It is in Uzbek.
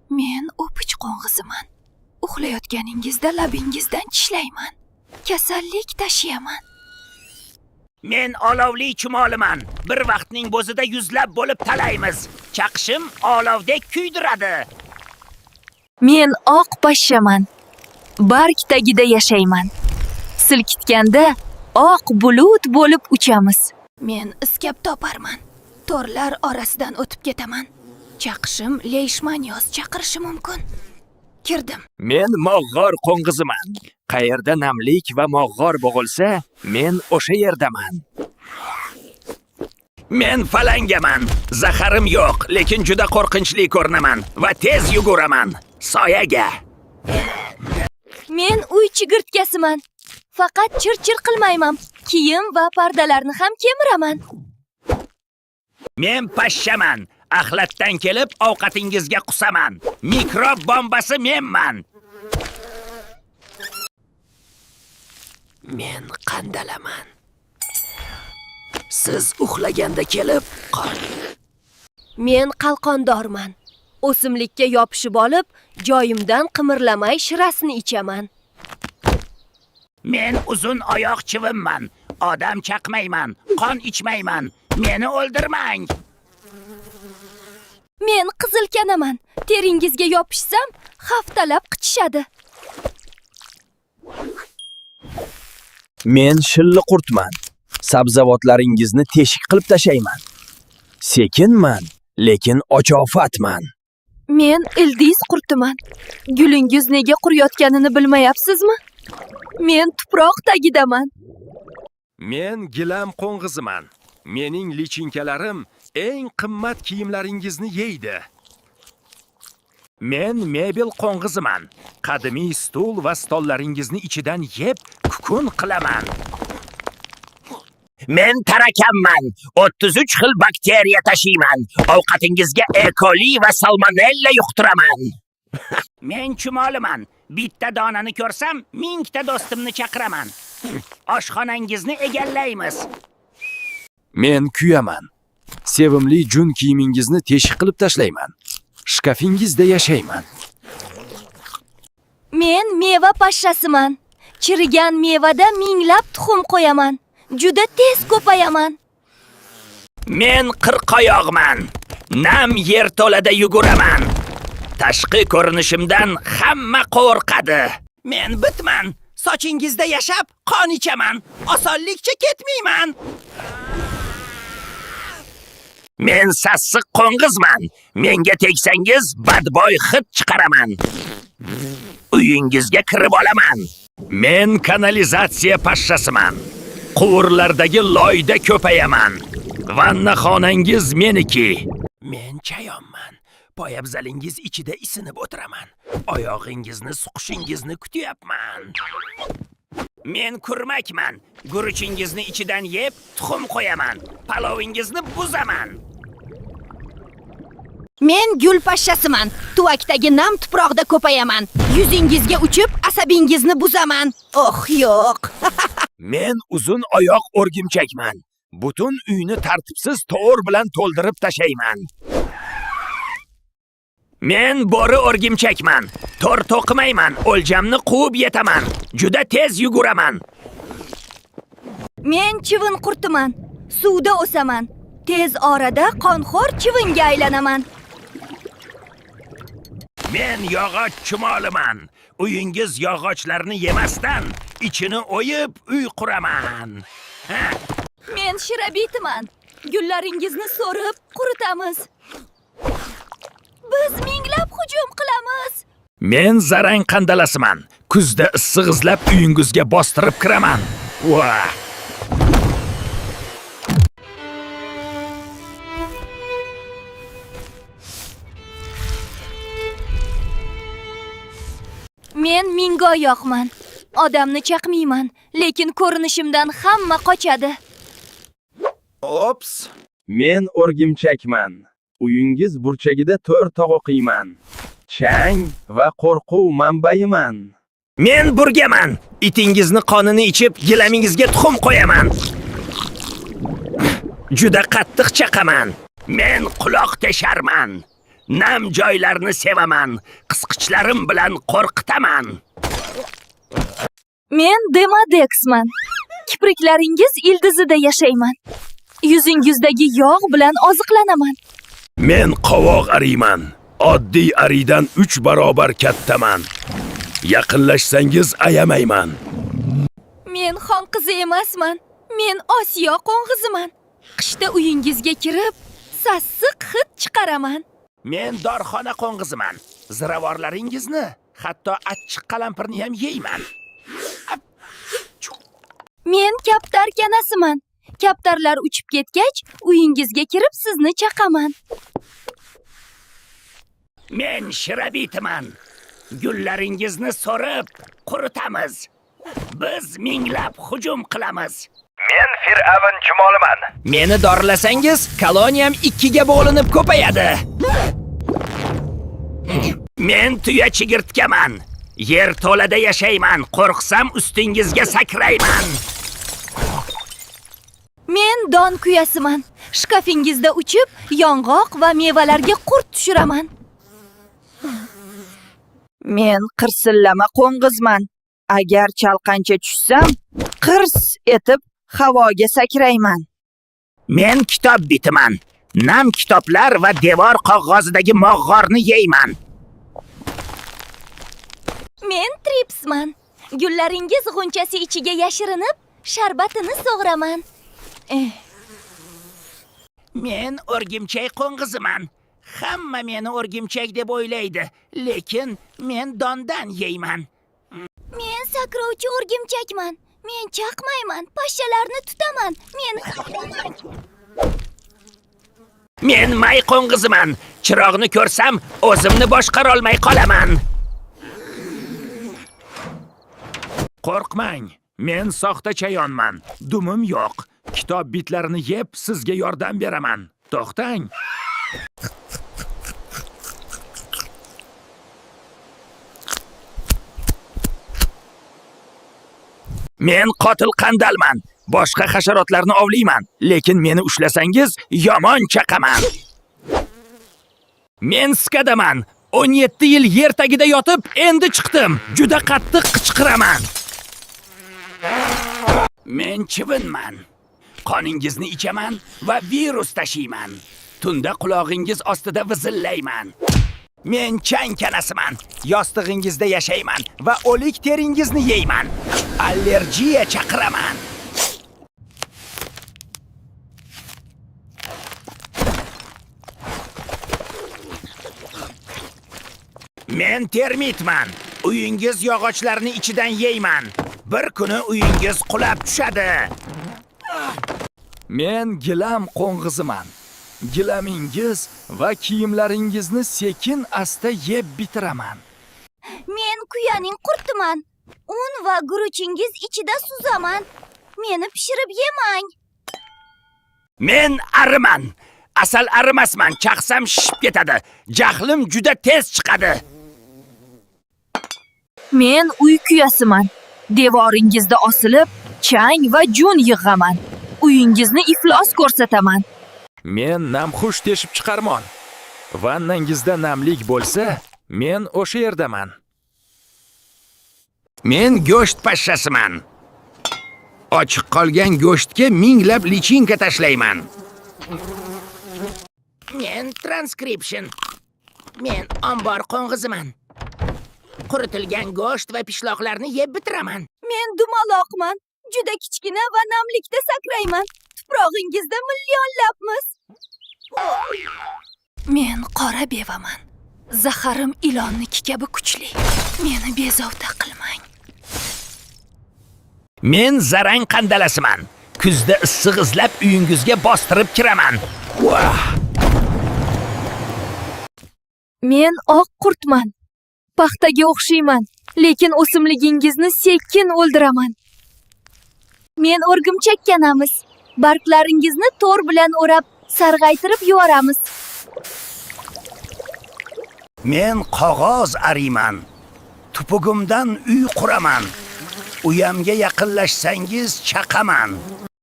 Men o'pich qo'ng'iziman. Uxlayotganingizda labingizdan tishlayman. Kasallik tashiyaman. Men olovli chumoliman. Bir vaqtning bo'zida yuzlab bo'lib talaymiz. Chaqishim olovdek kuydiradi. Men oq pashshaman. Barg tagida yashayman. Silkitganda oq bulut bo'lib uchamiz. Men iskab toparman. To'rlar orasidan o'tib ketaman. Chaqishim leishmanioz chaqirishi mumkin. Kirdim. Men mog'or qo'ng'iziman. Qayerda namlik va mog'or bo'g'ilsa, men o'sha yerdaman. Men falangaman. Zaharim yo'q, lekin juda qo'rqinchli ko'rinaman va tez yuguraman. Soyaga. Men uy chigirtkasiman. Faqat chir-chir qilmayman. Kiyim va pardalarni ham kemiraman. Men pashshaman. Axlatdan kelib ovqatingizga qusaman. Mikrob bombasi menman. Men qandalaman. Siz uxlaganda kelib qon. Men qalqondorman. O'simlikka yopishib olib, joyimdan qimirlamay shirasini ichaman. Men uzun oyoq chivinman. Odam chaqmayman, qon ichmayman. Meni o'ldirmang. Men qizilkanaman. Teringizga yopishsam, haftalab qichishadi. Men shilliqurtman. Sabzavotlaringizni teshik qilib tashlayman. Sekinman, lekin ochofatman. Men ildiz qurtiman. Gulingiz nega quriyotganini bilmayapsizmi? Men tuproq tagidaman. Men gilam qo'ng'iziman. Mening lichinkalarim eng qimmat kiyimlaringizni yeydi. Men mebel qo'ng'iziman. Qadimiy stul va stollaringizni ichidan yeb, kukun qilaman. Men tarakanman. 33 xil bakteriya tashiyman. Ovqatingizga E. coli va salmonella yuqtiraman. Men chumoliman. Bitta donani ko'rsam, mingta do'stimni chaqiraman. Oshxonangizni egallaymiz. Men kuyaman. Sevimli jun kiyimingizni teshik qilib tashlayman. Shkafingizda yashayman. Men meva pashshasiman. Chirigan mevada minglab tuxum qo'yaman. Juda tez ko'payaman. Men qirqoyoqman. Nam yerto'lada yuguraman. Tashqi ko'rinishimdan hamma qo'rqadi. Men bitman. Sochingizda yashab, qon ichaman. Osonlikcha ketmayman. Men sassiq qo'ng'izman. Menga tegsangiz badbo'y hid chiqaraman. Uyingizga kirib olaman. Men kanalizatsiya pashshasiman. Quvurlardagi loyda ko'payaman. Vannaxonangiz meniki. Men chayonman. Poyabzalingiz ichida isinib o'tiraman. Oyog'ingizni suqishingizni kutyapman. Men kurmakman. Guruchingizni ichidan yeb, tuxum qo'yaman. Palovingizni buzaman. Men gul pashshasiman. Tuvakdagi nam tuproqda ko'payaman. Yuzingizga uchib, asabingizni buzaman. Oh, yo'q. Men uzun oyoq o'rgimchakman. Butun uyni tartibsiz to'r bilan to'ldirib tashlayman. Men bo'ri o'rgimchakman. To'r to'qimayman, o'ljamni quvib yetaman. Juda tez yuguraman. Men chivin qurtiman. Suvda o'saman. Tez orada qonxo'r chivinga aylanaman. Men yog'och chumoliman. Uyingiz yog'ochlarni yemasdan ichini o'yib uy quraman. Ha? Men shirabitiman. Gullaringizni so'rib quritamiz. Biz minglab hujum qilamiz. Men zarang qandalasiman. Kuzda issiq izlab uyingizga bostirib kiraman. Va! Men mingoyoqman. Odamni chaqmayman, lekin ko'rinishimdan hamma qochadi. Ops! Men o'rgimchakman. Uyingiz burchagida to'rt o'qiyman. Chang va qo'rquv manbayiman. Men burgaman. Itingizni qonini ichib, gilamingizga tuxum qo'yaman. Juda qattiq chaqaman. Men quloq tesharman. Nam joylarni sevaman. Qisqichlarim bilan qo'rqitaman. Men Demadeksman. Kipriklaringiz ildizida yashayman. Yuzingizdagi yog' bilan oziqlanaman. Men qovoq ariyman. Oddiy ariydan 3 barobar kattaman. Yaqinlashsangiz ayamayman. Men xon qizi emasman. Men Osiyo qo'ng'iziman. Qishda uyingizga kirib, sassiq hid chiqaraman. Men dorxona qo'ng'iziman. Ziravorlaringizni, hatto achchiq qalampirni ham yeyman. Men kaptar kanasiman. Kaptarlar uchib ketgach, uyingizga kirib sizni chaqaman. Men shirabitiman. Gullaringizni so'rib, quritamiz. Biz minglab hujum qilamiz. Men Fir'avn chumoliman. Meni dorilasangiz, koloniyam ikkiga bo'linib ko'payadi. Men tuya chigirtkaman. Yer to'lada yashayman. Qo'rqsam ustingizga sakrayman. Men don kuyasiman. Shkafingizda uchib, yong'oq va mevalarga qurt tushiraman. Men qirsillama qo'ng'izman. Agar chalqancha tushsam, qirs etib havoga sakrayman. Men kitob bitiman. Nam kitoblar va devor qog'ozidagi mog'orni yeyman. Men tripsman. Gullaringiz g'unchasi ichiga yashirinib, sharbatini sug'uraman. Men o'rgimchak qo'ng'iziman. Hamma meni o'rgimchak deb o'ylaydi, lekin men dondan yeyman. Men sakrovchi o'rgimchakman. Men chaqmayman, pashshalarni tutaman. Men Men may qo'ng'iziman. Chiroqni ko'rsam, o'zimni boshqarolmay qolaman. Qo'rqmang. Men soxta chayonman. Dumim yo'q. Kitob bitlarini yeb sizga yordam beraman. To'xtang. Men qotil qandalman. Boshqa hasharotlarni ovlayman, lekin meni ushlasangiz yomon chaqaman. Men skadaman. 17 yil yer tagida yotib, endi chiqdim. Juda qattiq qichqiraman. Men chivinman. Qoningizni ichaman va virus tashiyman. Tunda qulog'ingiz ostida vizillayman. Men chang kanasiman. Yostig'ingizda yashayman va o'lik teringizni yeyman. Allergiya chaqiraman. Men termitman. Uyingiz yog'ochlarini ichidan yeyman. Bir kuni uyingiz qulab tushadi. Men gilam qo'ng'iziman. Gilamingiz va kiyimlaringizni sekin asta yeb bitiraman. Men kuyaning qurtiman. Un va guruchingiz ichida suzaman. Meni pishirib yemang. Men ariman. Asal arimasman, chaqsam shishib ketadi. Jahlim juda tez chiqadi. Men uy kuyasiman. Devoringizda osilib, chang va jun yig'aman. Uyingizni iflos ko'rsataman. Men namxush teshib chiqarmon. Vannangizda namlik bo'lsa, men o'sha yerdaman. Men go'sht pashshasiman. Ochiq qolgan go'shtga minglab lichinka tashlayman. Men transcription. Men ombor qo'ng'iziman. Quritilgan go'sht va pishloqlarni yeb bitiraman. Men dumaloqman. Juda kichkina va namlikda sakrayman. Tuprog'ingizda millionlabmiz. Men qora bevaman. Zaharim ilonniki kabi kuchli. Meni bezovta qilmang. Men zarang qandalasiman. Kuzda issiq izlab uyingizga bostirib kiraman. Vah! Men oq qurtman. Paxtaga o'xshayman, lekin o'simligingizni sekin o'ldiraman. Men o'rgimchak kanamiz. Barglaringizni to'r bilan o'rab, sarg'aytirib yuboramiz. Men qog'oz ariyman. Tupugimdan uy quraman. Uyamga yaqinlashsangiz chaqaman.